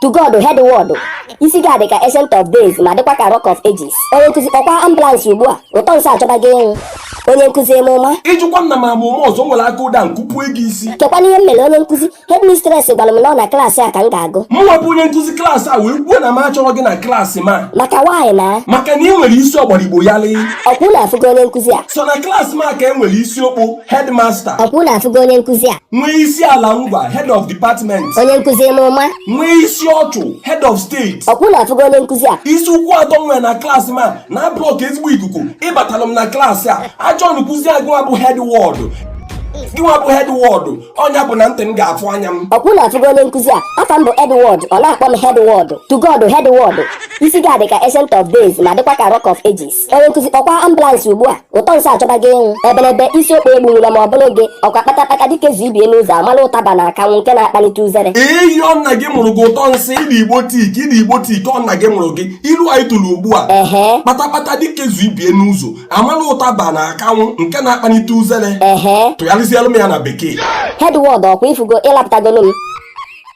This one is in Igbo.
To God head word. Isi gị adị ka Ancient of Days ma dịkwa ka Rock of Ages. Onye nkụzi, kpọkwa ambulance ugbu a, ụtọ nsị achọbago ịnwụ. Onye nkụzi, eme ụma. Ịjụkwa m na ma amụma ọzọ nwere aka ụda nkụpụ ego isi. Kekwana ihe m mere, onye nkụzi? Headmistress gwara m na ọ na klaasị a ka m ga-agụ. Mụnwa bụ onye nkụzi klaasị a wee kwuo na m achọrọ gị na klaasị ma. Maka nwaanyị na Maka na ị nwere isi ọgbara Igbo ya lee. Ọkwụ na-afụgo onye nkụzi a. So na klaasị ma ka e nwere isi okpo, headmaster. Ọkwụ na-afụgo onye nkụzi a. Nwee isi ala ngwa, head of department. Onye nkụzi, eme ụma. Nwee isi ọchụ, head of state. Ọkwụ na-afụgo onye nkụzi a. Isi ụkwụ atọ nwere na klaasị ma na block ezigbo ikuku. Ịbatara m na klaasị a ajọ nkụzi a, gịnwa bụ head word, gịnwa bụ head word, ọnya bụ na ntị m ga-afụ anya m. Ọkwụ na-afụgo onye nkụzi a. Afa m bụ Edward, ọ na-akpọ m head word. To God head word. Isi gị adị ka Ancient of Days ma dịkwa ka Rock of Ages. Onye nkụzi, kpọkwa ambulance ugbu a, ụtọ nsị achọbago ịnwụ. Ebenebe isi okpo egbuwula ma ọ bụrụ gị ọkwa kpatakpata dịka ezu ibie n'ụzọ amala ụtaba na akanwụ nke na-akpalite uzere. Eyi, ọnna gị mụrụ gị ụtọ nsị ịdị Igbo tik, ịdị Igbo tik, ọnna gị mụrụ gị ilu anyị tụrụ ugbu a. Kpatakpata dịka ezu ibie n'ụzọ amala ụtaba na akanwụ nke na-akpalite uzere. Tụgharịzielụ m ya na Bekee. Headword, ọkwa ifugo ịlapụtagolu m.